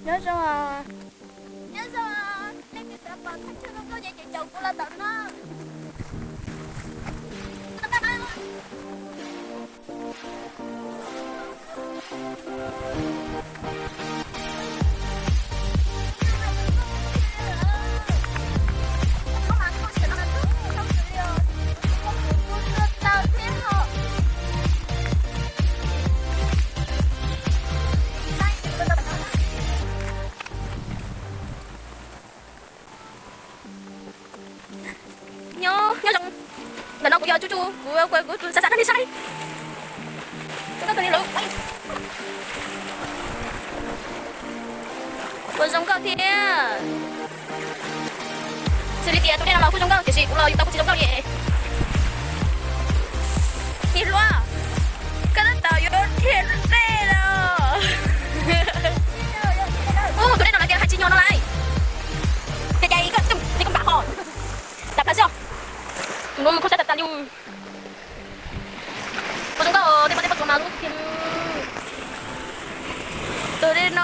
Nyob zoo, nyob zoo, leej twg xav pom thaj chaw zoo nkauj ces caum kuv los tau na. Nyob, nyob zoo. Ntawm no kuv yog Tsuj Tsuj, kuv, kuv, kuv tus xav xav nej saib. Kuv zoo nkauj thiab. Xws li tias tus dej no los kuj zoo nkauj tiam sis kuv los yus tau kuj tsis zoo nkauj li. Niam hluas, koj tab tom yuav dhia dej los? Ub, tus dej no lawv tias hais tsis nyog no lauj. Ces cais koj, koj npam ho. Tawm plaws xwb os. Tus no khuj sab tas tas li. Puas zoo nkauj os, tej pab tej pab tsuas mas lub thiab. Tus dej no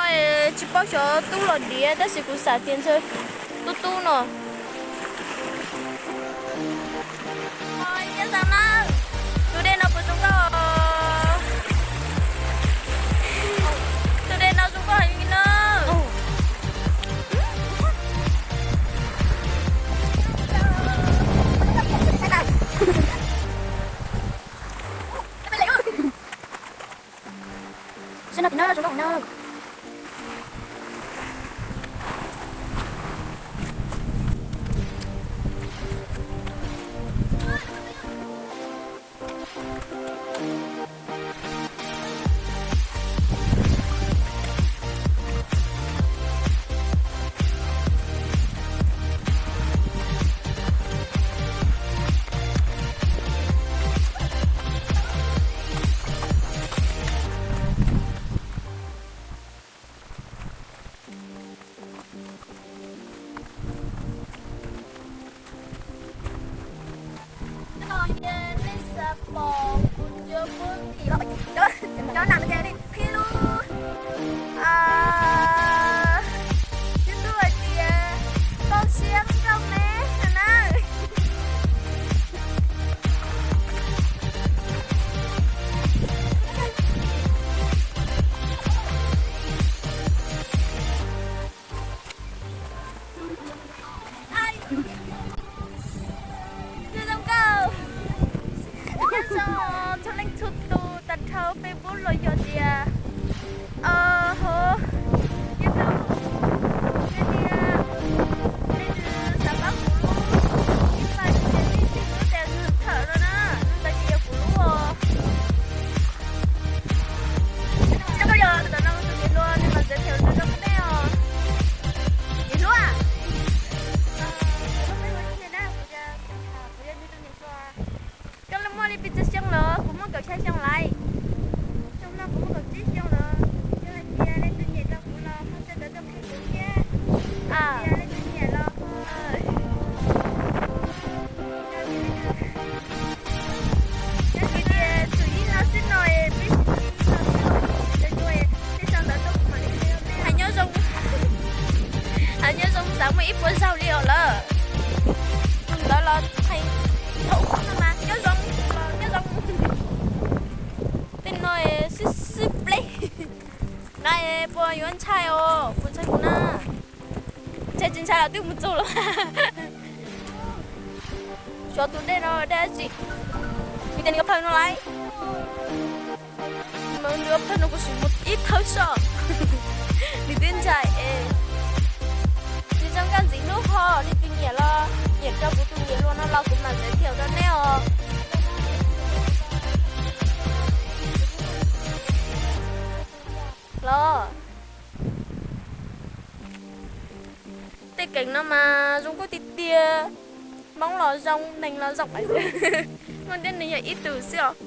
tsis paub xyov tub los diav tab sis kuv xav tias ntshe tub tub no. Tus dej no puas zoo nkauj? Tus dej no zoo nkauj heev li na. Sab no tim no zoo nkauj heev na. Nej xav pom kuv cov pub tim los cov nam ces qhib lub YouTube hais tias Toj Siab Nkauj Meb no na. Zoo nkauj, nyob zoo txhua leej txhua tus tag nrho Facebook los yog tias hauv YouTube. Yog tias leej twg xav pab kuv lub ib pab ces nej tig lub tias Nws Thawm no na, ntawd ces yog kuv lub os. Tsis zoo nkauj yog tus tom no tus niam hluas nws mam txawv thiab rau rau nej os. Niam hluas, koj muaj li pes tsawg xyoo lawm? Kuv muaj kaum xya xyoo lawm. Xyoo no kuv muaj kaum tsib xyoo lawm. Yog hais tias leej twg nyiam rau kuv los ho tso ntawv rau Facebook thiab. Yog tias leej twg nyiam los ho, yog tias leej twg, yog tias tsum ib no xwb no, peb ib no xwb, tej sau ntawv tuaj kuv mam li qhia nej. Hais nyob zoo, hais nyob zoo xav muaj ib puas zaug li os lawm. Tus ntawd los hais thaum qhov no mas nyob zoo los nyob zoo. Tej no xwb xwb pleb. No puas yuav ntshai os, puas ntshai kuv na? Ntshai tsis ntshai los twb mus txog lawm. Xyov tus dej no dej dab tsi, vim tias nws yuav plhaw no lauj. Mas nws yuav plhaw no kuv sim mus ib thawb soj. Nws twb ntshai es. Nws zoo nkauj ntxim hlub ho, leej twg nyiam los nyiam rau kuv tus niam hluas no los kuv mam txawv thiab rau nej os. Los tej keem no mas zoo nkauj tiag tiag. Hmoob los zoo, neeg los zoo. Muaj tias nws yog ib tug xwb os.